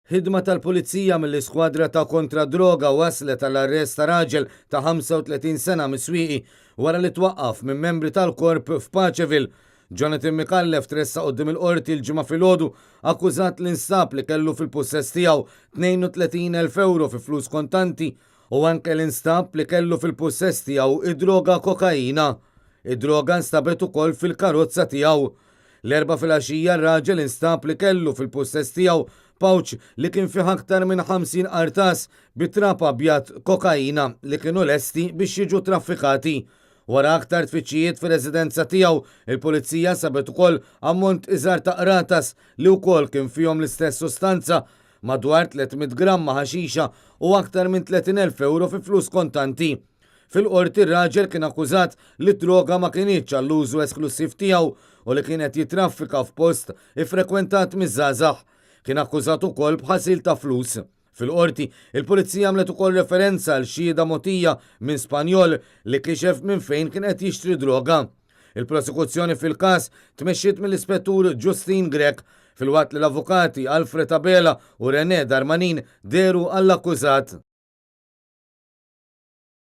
Ħidma tal-Pulizija mill-Iskwadra ta' Kontra d-Droga wasslet għall-arrest ta' raġel ta' 35 sena mis-Swieqi wara li twaqqaf minn membri tal-Korp f'Paceville. Jonathan Micallef tressaq quddiem il-Qorti l-Ġimgħa filgħodu akkużat li nstab li kellu fil-pussess tiegħu 32,000 ewro fi flus kontanti u anke li nstab li kellu fil-pussess tiegħu id-droga kokaina. Id-droga nstabet ukoll fil-karozza tiegħu. L-Erbgħa filgħaxija r-raġel instab li kellu fil-pussess tiegħu pouch li kien fih aktar minn 50 qartas bi trab abjad kokaina li kienu lesti biex jiġu traffikati. Wara aktar tfittxijiet fir-residenza tiegħu, il-Pulizija sabet ukoll ammont iżgħar ta' qratas li wkoll kien fihom l-istess sustanza, madwar 300 gramma ħaxixa u aktar minn 30,000 ewro fi flus kontanti. Fil-Qorti r-raġel kien akkużat li d-droga ma kinitx għall-użu esklussiv tiegħu u li kien qed jittraffika f'post iffrekwentat miż-żgħażagħ. Kien akkużat ukoll b'ħasil ta' flus. Fil-Qorti, il-Pulizija għamlet ukoll referenza għal xhieda mogħtija minn Spanjol li kixef minn fejn kien qed jixtri droga. Il-prosekuzzjoni fil-każ tmexxiet mill-Ispettur Justine Grech, filwaqt li l-avukati Alfred Abela u Renè Darmanin dehru għall-akkużat.